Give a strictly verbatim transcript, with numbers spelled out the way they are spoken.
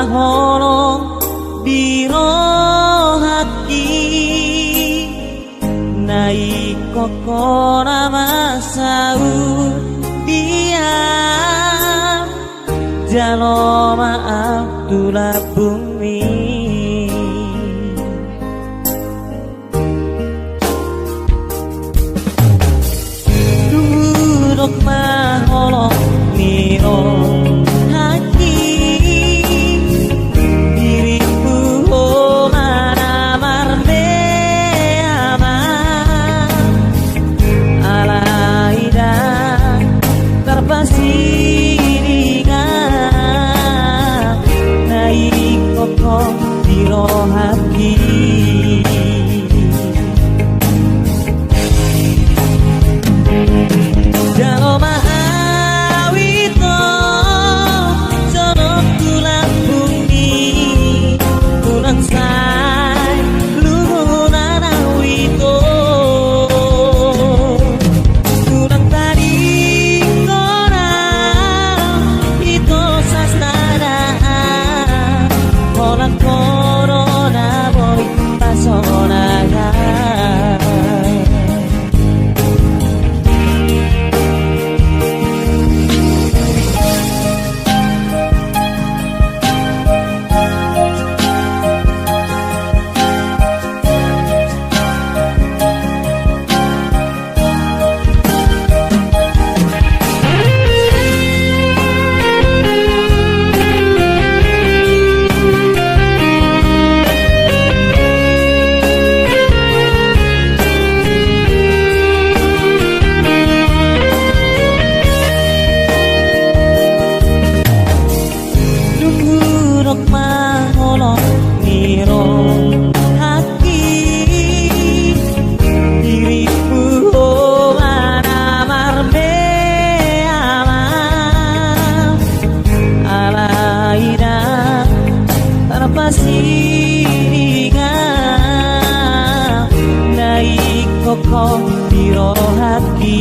Holong di rohangki, na ingkon hona ma saur di am, jalo ma am tu lambungmi. Dung hudok ma holong ni rohangki, diringku homa na marbea ma, alai ndang tarpasiding na ingkon di rohangki. Jalo ma au ito, jonok tu lambungmi, unang sai lungun au ito. Unang tadingkon au ito sasada, holan ho do na boi pasonangan. Dung hudok ma holong ni rohangki, diringku homa na marbea ma, alai ndang tarpasiding na ingkon di rohangki.